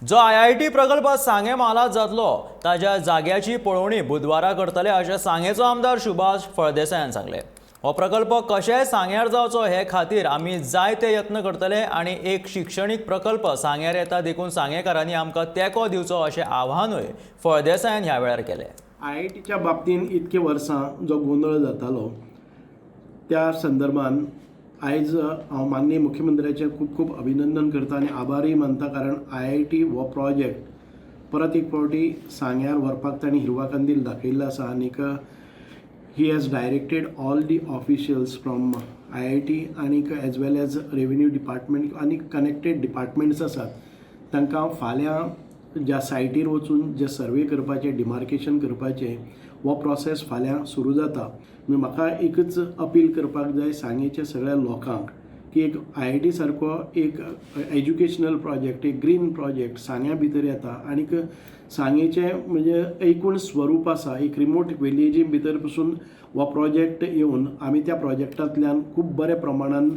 जो आयआयटी प्रकल्प सांगें म्हालांत जातलो ताच्या जाग्याची पळोवणी बुधवारा करतले अशें सांगेचो आमदार सुभाष फळदेसायान सांगलें. हो प्रकल्प कशेंय सांग्यार जावचो हे खातीर आमी जायते यत्न करतले आनी एक शिक्षणीक प्रकल्प सांग्यार येता देखून सांगेकारांनी आमकां तेंको दिवचो अशें आवाहनूय फळदेसायान ह्या वेळार केलें. आयआयटीच्या बाबतींत इतके वर्सां जो गोंदळ जातालो त्या संदर्भान आयज हांव माननीय मुख्यमंत्र्याचें खूब खूब अभिनंदन करता आनी आभारूय मानता, कारण आयआयटी हो प्रोजेक्ट परत एक फावटी सांग्यार व्हरपाक तांणी हिरवा कंदील दाखयल्लो आसा आनीक he has directed all the officials from IIT आनीक as well as revenue department आनी कनेक्टेड डिपार्टमेंट्स आसात, तांकां फाल्यां ज्या सायटीर वचून जे सर्वे करपाचे, डिमार्केशन करपाचे, हो प्रोसेस फाल्यां सुरू जाता. म्हणजे म्हाका एकच अपील करपाक जाय सांगेच्या सगळ्या लोकांक की एक आयआयटी सारको एक एज्युकेशनल प्रोजेक्ट, एक ग्रीन प्रोजेक्ट सांग्या भितर येता आनीक सांगेचें म्हणजे एकूण स्वरूप आसा, एक रिमोट विलेजी भितर पसून हो प्रोजेक्ट येवन आमी त्या प्रोजेक्टांतल्यान खूब बऱ्या प्रमाणान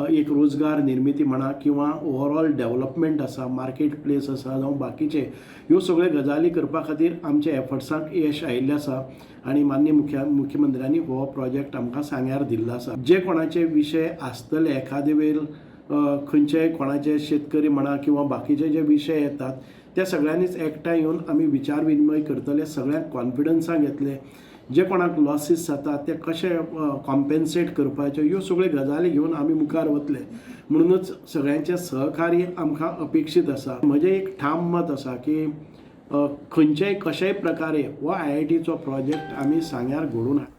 एक रोजगार निर्मिती म्हणा किंवा ओवरऑल डेव्हलपमेंट आसा, मार्केट प्लेस आसा, जावं बाकीचे ह्यो सगळ्यो गजाली करपा खातीर आमच्या एफर्ट्सांक यश आयिल्लें आसा आनी माननीय मुख्यमंत्र्यांनी हो प्रोजेक्ट आमकां सांग्यार दिल्लो आसा. जे कोणाचे विशय आसतले, एखादे वेळ खंयचेय कोणाचे शेतकरी म्हणा किंवा बाकीचे जे विशय येतात, त्या सगळ्यांनीच एकठांय येवन आमी विचार विनिमय करतले, सगळ्यांक कॉन्फिडन्सान घेतले, जे कोणाक लॉसीस जातात ते कशे कॉम्पेन्सेट करपाचे, ह्यो सगळ्यो गजाली घेवन आमी मुखार वतले. म्हणूनच सगळ्यांचें सहकार्य आमकां अपेक्षीत आसा. म्हजें एक ठाम मत आसा की खंयच्याय कशेय प्रकारे हो आयआयटीचो प्रोजेक्ट आमी सांग्यार घडोवन हाड.